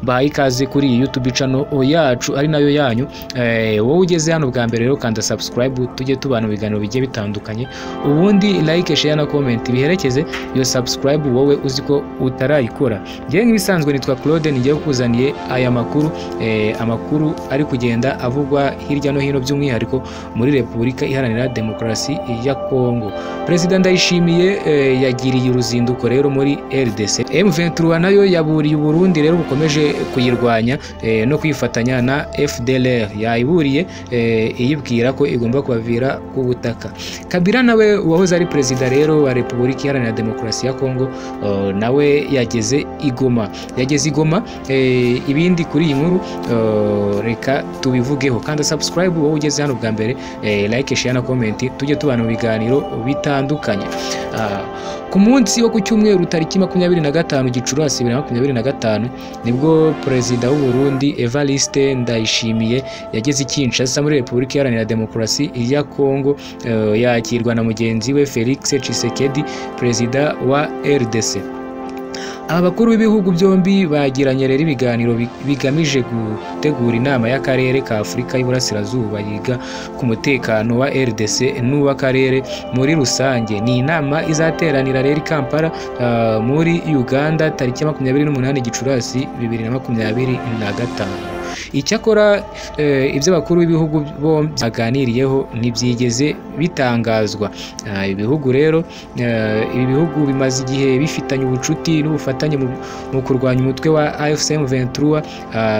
Bahaye ikaze kuri iyi YouTube channel yacu ari nayo yanyu. Wowe ugeze hano bwa mbere rero, kanda subscribe tujye tubana mu biganiro bigiye bitandukanye, ubundi like, share na comment biherekeze iyo subscribe wowe uzi ko utarayikora. Ngewe nk'ibisanzwe nitwa Claude, nigiye kukuzaniye aya makuru, amakuru ari kugenda avugwa hirya no hino, by'umwihariko muri Repubulika Iharanira Demokarasi ya Kongo. Perezida Ndayishimiye yagiriye uruzinduko rero muri RDC. M23 nayo yaburiye Burundi rero bukomeje kuyirwanya no kwifatanya na FDLR. Yayiburiye iyibwira ko igomba kubavira ku butaka. Kabila nawe wahoze ari perezida rero wa Repubulika Iharanira Demokarasi ya Kongo, nawe yageze i Goma, yageze i Goma. Ibindi kuri iyi nkuru reka tubivugeho. Kandi subscribe wowe ugeze hano bwa mbere, like, share na comment, tujye tubana mu biganiro bitandukanye. Ku munsi wo ku cyumweru tariki 25 Gicurasi 2025, nibwo perezida w'u Burundi Evariste Ndayishimiye yageze i Kinshasa muri Repubulika Iharanira Demokarasi ya Kongo, yakirwa na mugenzi we Felix Tshisekedi, perezida wa RDC. Aba bakuru b'ibihugu byombi bagiranye rero ibiganiro bigamije gutegura inama y'akarere ka Afurika y'Iburasirazuba yiga ku mutekano wa RDC n'uw'akarere muri rusange. Ni inama izateranira rero i Kampala, muri Uganda, tariki 28 Gicurasi 2025. Icyakora ibyo abakuru b'ibihugu bombi baganiriyeho ntibyigeze bitangazwa. Ibihugu rero, ibi bihugu bimaze igihe bifitanye ubucuti n'ubufatanye mu kurwanya umutwe wa AFC M23,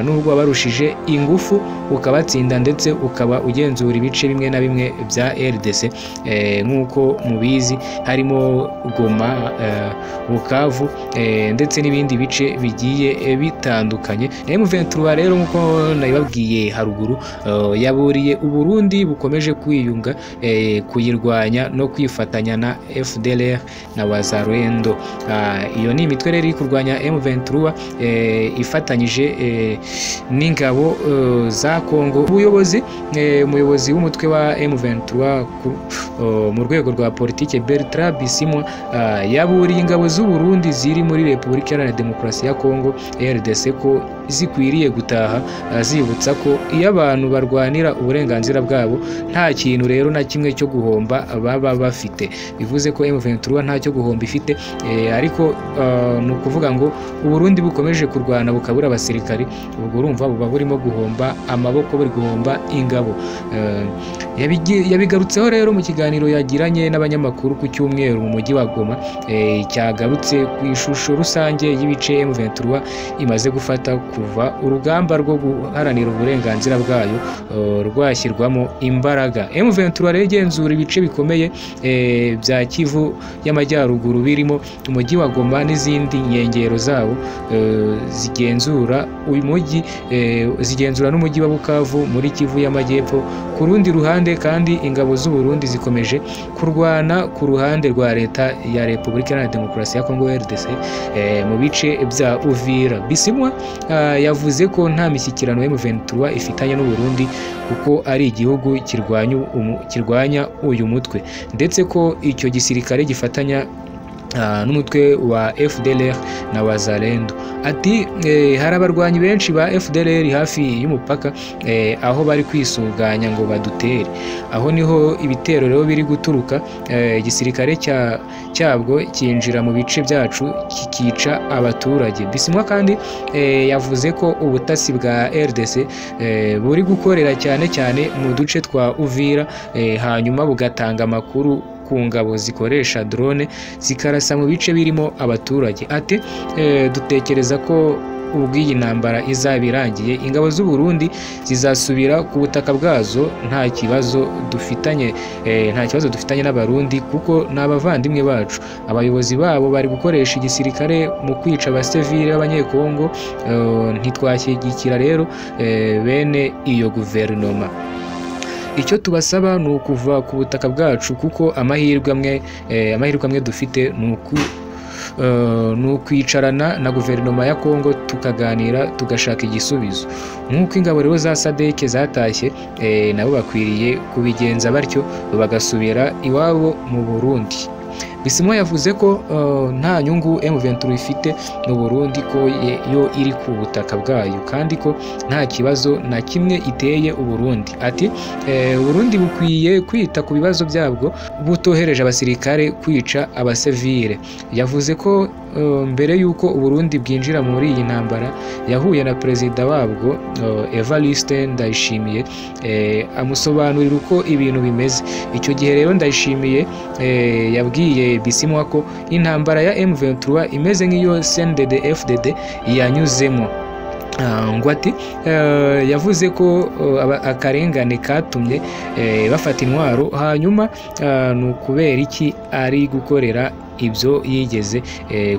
nubwo wabarushije ingufu ukabatsinda ndetse ukaba ugenzura ibice bimwe na bimwe bya RDC, nk'uko mubizi harimo Goma, Bukavu, ndetse n'ibindi bice bigiye bitandukanye. M23 rero, nk'uko nabibabwiye haruguru, yaburiye Uburundi bukomeje kwiyunga, kuyirwanya no kwifatanya na FDLR na Wazalendo. Iyo ni imitwe rero iri kurwanya M23 ifatanyije n'ingabo za Kongo. Ubuyobozi, umuyobozi w'umutwe wa M23 mu rwego rwa politike, Bertrand Bisimwa, yaburiye ingabo z'u Burundi ziri muri Repubulika Iharanira Demokarasi ya Kongo RDC ko zikwiriye gutaha, azibutsa ko iyo abantu barwanira uburenganzira bwabo nta kintu rero na kimwe cyo guhomba baba bafite. Bivuze ko M23 nta cyo guhomba ifite, ariko ni ukuvuga ngo Uburundi bukomeje kurwana bukabura abasirikari, ubwo urumva buba burimo guhomba amaboko, buri guhomba ingabo. Yabigarutseho rero mu kiganiro yagiranye n'abanyamakuru ku cyumweru mu mujyi wa Goma, cyagarutse ku ishusho rusange y'ibice M23 imaze gufata kuva urugamba rwo guharanira uburenganzira bwayo rwashyirwamo imbaraga. M23 rero igenzura ibice bikomeye bya Kivu y'Amajyaruguru birimo umujyi wa Goma n'izindi nkengero zawo, zigenzura uyu mujyi, zigenzura n'umujyi wa Bukavu muri Kivu y'Amajyepfo. Ku rundi ruhande kandi, ingabo z'u Burundi zikomeje kurwana ku ruhande rwa leta ya Repubulika Iharanira Demokarasi ya Kongo RDC, mu bice bya Uvira. Bisimwa yavuze ko nta mishyikirano M23 ifitanye n'u Burundi kuko ari igihugu kirwanya uyu mutwe, ndetse ko icyo gisirikare gifatanya n'umutwe wa FDLR na Wazalendo. Ati hari abarwanyi benshi ba FDLR hafi y'umupaka, aho bari kwisuganya ngo badutere. Aho niho ibitero rero biri guturuka. Igisirikare cyabwo cyinjira mu bice byacu kikica abaturage. Bisimwa kandi yavuze ko ubutasi bwa RDC buri gukorera cyane cyane mu duce twa Uvira, hanyuma bugatanga amakuru ku ngabo zikoresha drone zikarasa mu bice birimo abaturage. Ati dutekereza ko ubwo iyi ntambara izaba irangiye, ingabo z'u Burundi zizasubira ku butaka bwazo. Nta kibazo dufitanye, nta kibazo dufitanye n'Abarundi kuko ni abavandimwe bacu. Abayobozi babo bari gukoresha igisirikare mu kwica abasivili b'Abanyekongo. Ntitwashyigikira rero bene iyo guverinoma. Icyo tubasaba ni ukuva ku butaka bwacu, kuko amahirwe amwe dufite ni ukwicarana na guverinoma ya Kongo tukaganira, tugashaka igisubizo. Nk'uko ingabo rero za SADC zatashye, nabo bakwiriye kubigenza batyo bagasubira iwabo mu Burundi. Bisimwa yavuze ko nta nyungu M23 ifite mu Burundi, ko yo iri ku butaka bwayo kandi ko nta kibazo na kimwe iteye u Burundi. Ati Burundi bukwiye kwita ku bibazo byabwo butohereje abasirikare kwica abasivile. Yavuze ko mbere yuko u Burundi bwinjira muri iyi ntambara yahuye na perezida wabwo Evariste Ndayishimiye, amusobanurira uko ibintu bimeze. Icyo gihe rero Ndayishimiye yabwiye Bisimwa ko intambara ya M23 imeze nk'iyo CNDD-FDD yanyuzemo. Ngo ati yavuze ko akarengane katumye bafata intwaro, hanyuma ni ukubera iki ari gukorera ibyo yigeze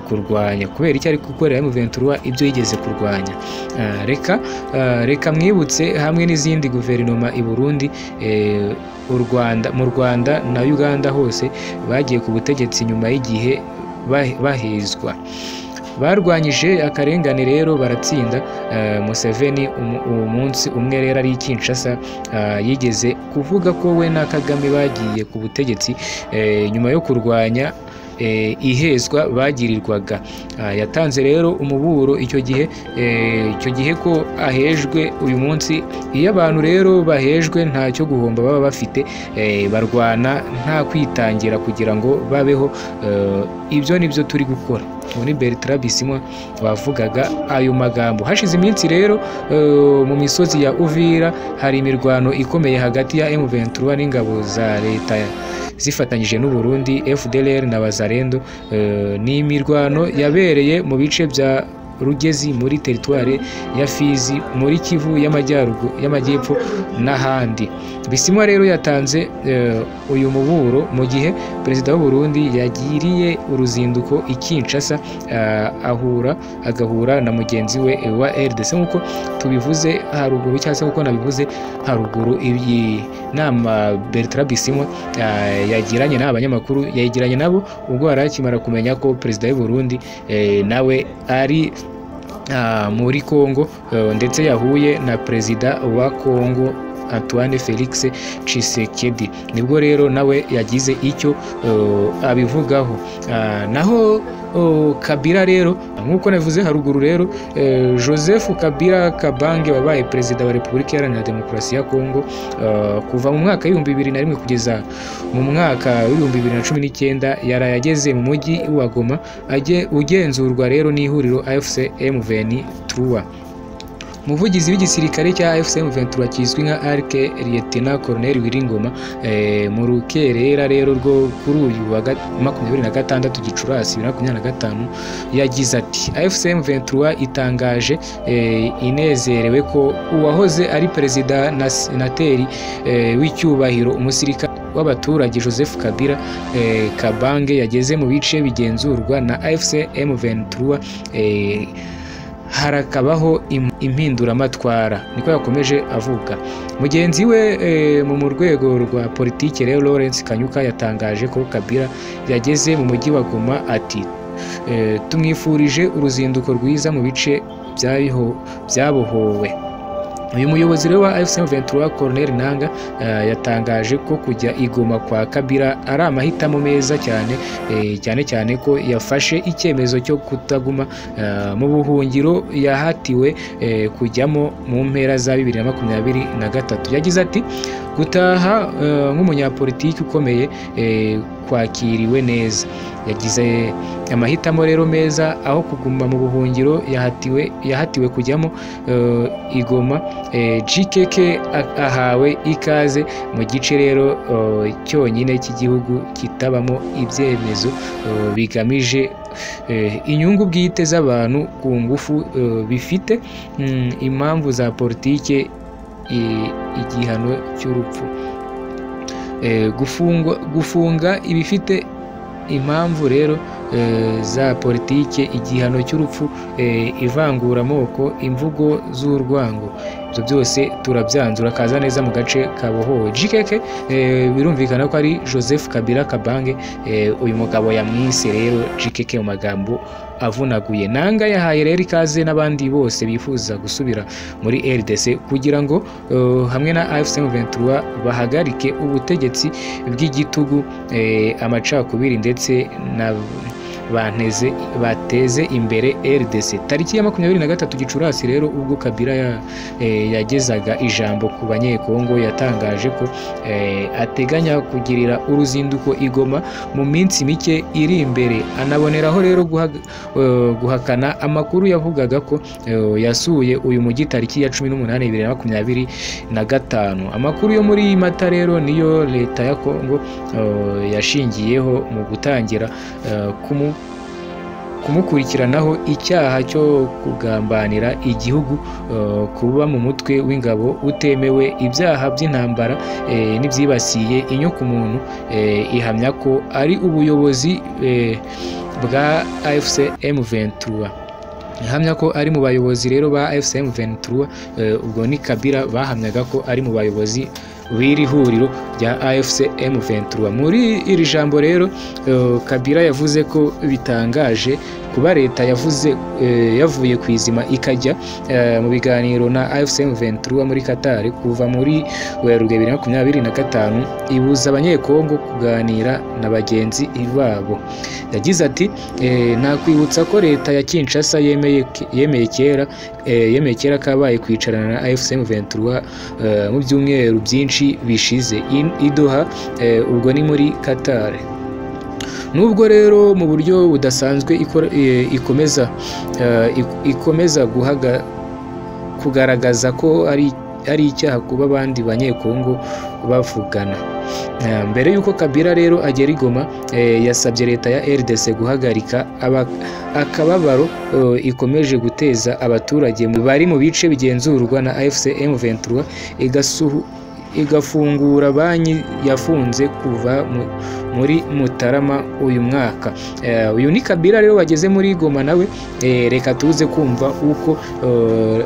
kurwanya, kubera iki ari gukorera M23 ibyo yigeze kurwanya. Reka mwibutse hamwe n'izindi guverinoma i Burundi, u Rwanda, mu Rwanda na Uganda hose bagiye ku butegetsi nyuma y'igihe bahezwa. Barwanyije akarengane rero baratsinda. Museveni umunsi umwe rero ari Kinshasa yigeze kuvuga ko we na Kagame bagiye ku butegetsi nyuma yo kurwanya ihezwa bagirirwaga. Yatanze rero umuburo icyo gihe ko ahejwe uyu munsi. Iyo abantu rero bahejwe ntacyo guhomba baba bafite, barwana nta kwitangira kugira ngo babeho. Ibyo nibyo turi gukora. Muri Bertrand Bisimwa bavugaga ayo magambo. Hashize iminsi rero mu misozi ya Uvira hari imirwano ikomeye hagati ya M23 n'ingabo za leta zifatanyije n'u Burundi, FDLR na Bazarendo. Ni imirwano yabereye mu bice bya Rugezi muri teritware ya Fizi, muri Kivu y'amajyaruguru y'amajyepfo n'ahandi. Bisimwa rero yatanze uyu muburo mu gihe perezida w'u Burundi yagiriye uruzinduko i Kinshasa, agahura na mugenzi we wa RDC nkuko tubivuze haruguru, cyangwa se nkuko nabivuze haruguru. Iyi nama Bertrand Bisimwa yagiranye n'abanyamakuru, yayigiranye nabo ubwo yari akimara kumenya ko perezida w'u Burundi nawe ari muri Kongo, ndetse yahuye na perezida wa Kongo Antoine Felix Tshisekedi. Nibwo rero nawe yagize icyo abivugaho. Naho Kabila rero nkuko navuze haruguru rero, Joseph Kabila Kabange wabaye perezida wa Repubulika Iharanira Demokarasi ya Kongo kuva mu mwaka 2001 kugeza mu mwaka 2019, yarayageze mu mujyi wa Goma ugenzurwa rero n'ihuriro AFC M23. Umuvugizi w'igisirikare cya AFC M23 kizwi nka RK Lieutenant Colonel Wiringoma, mu rukerera rero rwo kuri uyu wa 26 Gicurasi 2025 yagize ati AFC M23 itangaje inezerewe ko uwahoze ari perezida na senateri w'icyubahiro umusirikare w'abaturage Joseph Kabila Kabange yageze mu bice bigenzurwa na AFC M23, harakabaho impinduramatwara, niko yakomeje avuga. Mugenzi we mu rwego rwa politike rero Lawrence Kanyuka yatangaje ko Kabila yageze mu mujyi wa Goma, ati tumwifurije uruzinduko rwiza mu bice byabohowe. Uyu muyobozi rero wa AFC M23 Colonel Nanga yatangaje ko kujya i Goma kwa Kabila ari amahitamo meza cyane, cyane cyane ko yafashe icyemezo cyo kutaguma mu buhungiro yahatiwe kujyamo mu mpera za 2023. Yagize ati gutaha nk'umunyapolitiki ukomeye kwakiriwe neza. Yagize amahitamo rero meza aho kuguma mu buhungiro yahatiwe kujyamo i Goma. GKK ahawe ikaze mu gice rero cyonyine cy'igihugu kitabamo ibyemezo bigamije inyungu bwite z'abantu ku ngufu bifite impamvu za politike, igihano cy'urupfu, gufunga ibifite impamvu rero za politike, igihano cy'urupfu, ivanguramoko, imvugo z'urwango. Ibyo byose turabyanzura. Kaza neza mu gace kabohowe. JKK birumvikana ko ari Joseph Kabila Kabange. Uyu mugabo yamwise rero JKK mu magambo avunaguye. Nanga yahaye rero ikaze n'abandi bose bifuza gusubira muri RDC kugira ngo hamwe na AFC M23 bahagarike ubutegetsi bw'igitugu, amacakubiri ndetse na bateze imbere RDC. Tariki ya 23 Gicurasi rero ubwo Kabila yagezaga ijambo ku Banyekongo, yatangaje ko ateganya kugirira uruzinduko i Goma mu minsi mike iri imbere. Anaboneraho rero guhakana amakuru yavugaga ko yasuye uyu mujyi tariki ya 18 2025. Amakuru yo muri Mata rero niyo leta ya Kongo yashingiyeho mu gutangira kumukurikiranaho icyaha cyo kugambanira igihugu, kuba mu mutwe w'ingabo utemewe, ibyaha by'intambara n'ibyibasiye inyokomuntu. Ihamya ko ari ubuyobozi bwa AFC M23. Ihamya ko ari mu bayobozi rero ba AFC M23. Ubwo ni Kabila bahamyaga ko ari mu bayobozi b'iri huriro rya AFC M23. Muri iri jambo rero Kabila yavuze ko bitangaje kuba leta yavuze yavuye ku izima ikajya mu biganiro na AFC M23 muri Qatar kuva muri Werurwe 2025, ibuza Abanyekongo kuganira na bagenzi babo. Yagize ati nakwibutsa ko leta ya Kinshasa yemeye kera kabaye kwicarana na AFC M23 mu byumweru byinshi bishize i Doha, ubwo ni muri Qatar. Nubwo rero mu buryo budasanzwe ikomeza kugaragaza ko ari icyaha kuba abandi Banyekongo bavugana. Mbere y'uko Kabila rero agera i Goma, yasabye leta ya RDC guhagarika akababaro ikomeje guteza abaturage bari mu bice bigenzurwa na AFC M23, igafungura banki yafunze kuva muri Mutarama uyu mwaka. Uyu ni Kabila rero wageze muri Goma nawe. Reka tuze kumva uko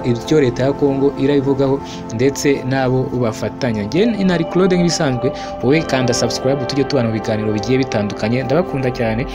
ibyo leta ya Kongo irabivugaho ndetse nabo bafatanya. Njye nari Claude nk'ibisanzwe, wowe kanda subscribe tujye tubana mu biganiro bigiye bitandukanye. Ndabakunda cyane.